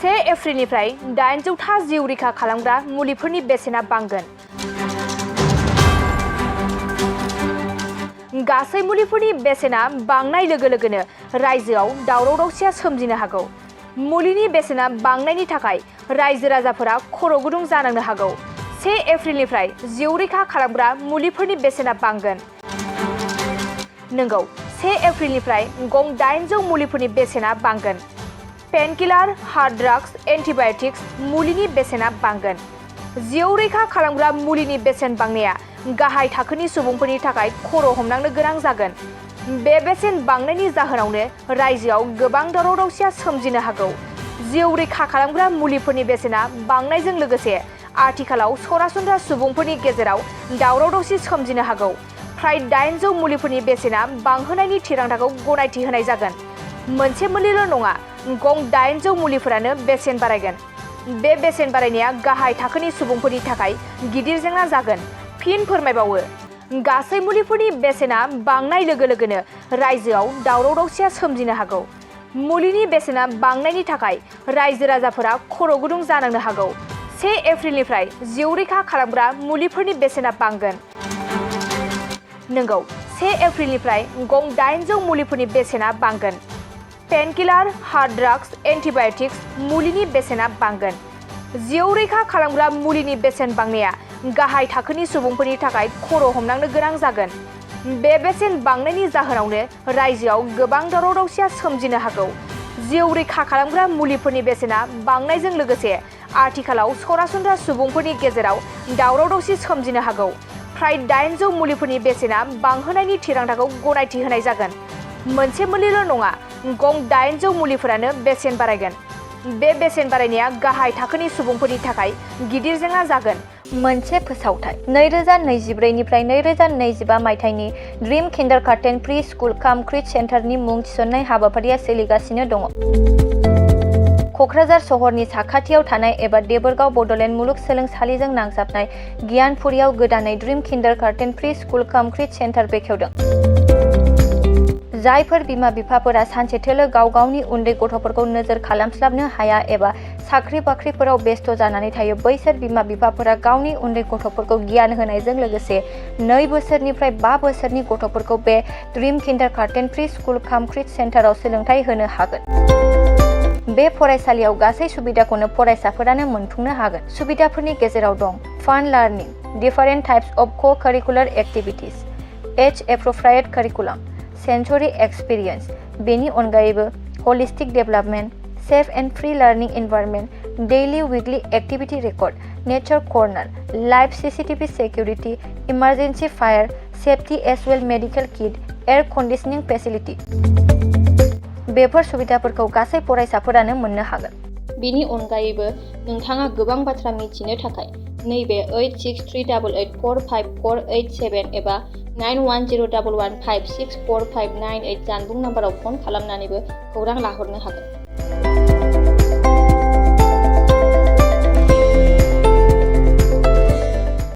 1 एप्रिलनिफ्राय 800था जिउ रैखा खालामग्रा मुलिफोरनि बेसेना बांगोन। गासै मुलिफोरनि बेसेना बांनाय लोगो लोगोनो रायजोआव दावराव-दावसिया सोमजिनो हागौ। मुलिनि बेसेना बांनायनि थाखाय रायजो राजाफोरा खर' गुदुं जानांनो हागौ। 1 एप्रिलनिफ्राय जिउ रैखा खालामग्रा मुलिफोरनि बेसेना बांगोन। नंगौ, 1 एप्रिलनिफ्राय गं 800 मुलिफोरनि बेसेना बांगोन। पेनकिलार, हार्ट ड्राग्स, एन्टिबाय'टिक्स मुलिनि बेसेना बांगोन। जिउ रैखा खालामग्रा मुलिनि बेसेन बांनाया गाहाय थाखोनि सुबुंफोरनि थाखाय खर' हमनांनो गोनां जागोन। बे बेसेन बांनायनि जाहोनावनो रायजोआव गोबां दावराव-दावसिया सोमजिनो हागौ। जिउ रैखा खालामग्रा मुलिफोरनि बेसेना बांनायजों लोगोसे आथिखालाव सरासनस्रा सुबुंफोरनि गेजेराव दावराव-दावसि सोमजिनो हागौ। फ्राय 800 मुलिफोरनि बेसेना बांहोनायनि थिरांथाखौ गनायथि होनाय जागोन। मोनसे मुलिल' नङा, गं 800 मुलिफोरानो बेसेन बारायगोन। बे बेसेन बारायनाया गाहाय थाखोनि सुबुंफोरनि थाखाय गिदिर जेंना जागोन। फिन फोरमायबावो, गासै मुलिफोरनि बेसेना बांनाय लोगो लोगोनो रायजोआव दावराव-दावसिया सोमजिनो हागौ। मुलिनि बेसेना बांनायनि थाखाय रायजो राजाफोरा खर' गुदुं जानांनो हागौ। 1 एप्रिलनिफ्राय जिउ रैखा खालामग्रा मुलिफोरनि बेसेना बांगोन। नंगौ, 1 एप्रिलनिफ्राय गं 800 मुलिफोरनि बेसेना बांगोन। पेनकिलार, हार्ट ड्राग्स, एन्टिबाय'टिक्स मुलिनि बेसेना बांगोन। जिउ रैखा खालामग्रा मुलिनि बेसेन बांनाया गाहाय थाखोनि सुबुंफोरनि थाखाय खर' हमनांनो गोनां जागोन। बे बेसेन बांनायनि जाहोनावनो रायजोआव गोबां दावराव-दावसिया सोमजिनो हागौ। जिउ रैखा खालामग्रा मुलिफोरनि बेसेना बांनायजों लोगोसे आथिखालाव सरासनस्रा सुबुंफोरनि गेजेराव दावराव-दावसि सोमजिनो हागौ। फ्राय 800 मुलिफोरनि बेसेना बांहोनायनि थिरांथाखौ गनायथि होनाय जागोन। मोनसे मुलिल' नङा, गं 800 मुलिफोरानो बेसेन बारायगोन। बे बेसेन बारायनाया गाहाय थाखोनि सुबुंफोरनि थाखाय गिदिर जेंना जागोन। मोनसे फोसावथाय 2024 निफ्राय 2025 मायथाइनि ड्रिम किन्डारगार्टेन प्रि स्कुल काम क्रिच सेन्टारनि मुं थिसननाय हाबाफारिया सोलिगासिनो दङ। क'क्राझार सहरनि साखाथियाव थानाय एबा देबोरगाव बड'लेण्ड मुलुगसोलोंसालिजों नांजाबनाय गियानपुरियाव गोदानै ड्रिम किन्डारगार्टेन प्रि स्कुल काम क्रिच सेन्टार बेखेवदों। जायफोर बिमा-बिफाफोरा सानसेथोलो गाव गावनि उन्दै गथ'फोरखौ नोजोर खालामस्लाबनो हाया एबा साख्रि-बाख्रिफोराव बेस्थ' जानानै थायो, बैसोर बिमा-बिफाफोरा गावनि उन्दै गथ'फोरखौ गियान होनायजों लोगोसे 2 बोसोरनिफ्राय 5 बोसोरनि गथ'फोरखौ बे ड्रिम किन्डारगार्टेन प्रि स्कुल काम क्रिच सेन्टाराव सोलोंथाइ होनो हागोन। बे फरायसालियाव गासै सुबिदाखौनो फरायसाफोरानो मोनफुंनो हागोन। सुबिदाफोरनि गेजेराव दं fun learning, different types of co-curricular activities, age appropriate curriculum, sensory experience. बेनि अनगायैबो holistic development, safe and free learning environment, daily weekly activity record, nature corner, live CCTV security, emergency fire safety as well medical kit, air conditioning facility. बेफोर सुबिदाफोरखौ गासै फरायसाफोरानो मोननो हागोन। बेनि अनगायैबो नोंथाङा गोबां बाथ्रा मिथिनो थाखाय नैबे 8638145487 एबा 9101156459 जानबुं नाम्बाराव फन खालामनानैबो खौरां लाहरनो हागोन।